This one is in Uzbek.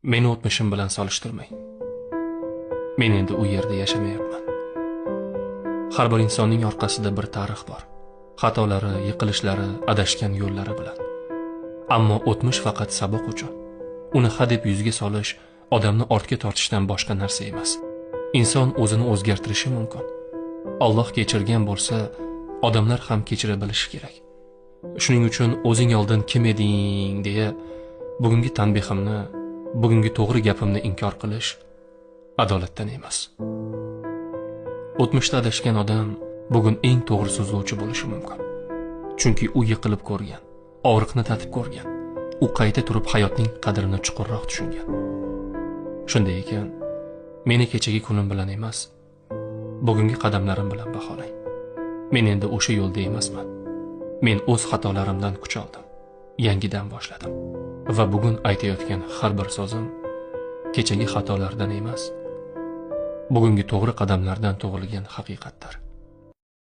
Meni o'tmishim bilan solishtirmang. Men endi u yerda yashamayapman. Har bir insonning orqasida bir tarix bor. Xatolari, yiqilishlari, adashgan yo'llari bilan. Ammo o'tmish faqat saboq uchun. Uni hadeb yuzga solish, odamni ortga tortishdan boshqa narsa emas. Inson o'zini o'zgartirishi mumkin. Alloh kechirgan bo'lsa, odamlar ham kechira bilishi kerak. Shuning uchun o'zing oldin kim eding deya bugungi tanbehimni, bugungi to'g'ri gapimni inkor qilish adolatdan emas. O'tmishda adashgan odam bugun eng to'g'ri so'zlovchi bo'lishi mumkin. Chunki u yiqilib ko'rgan, og'riqni tatib ko'rgan, u qayta turib hayotning qadrini chuqurroq tushungan. Shunday ekan, meni kechagi kunim bilan emas, bugungi qadamlarim bilan baholang. Men endi o'sha yo'lda emasman. Men o'z xatolarimdan kuch oldim, yangidan boshladim. Va bugun aytayotgan har bir so'zim kechagi xatolardan emas, bugungi to'g'ri qadamlardan tug'ilgan haqiqatdir.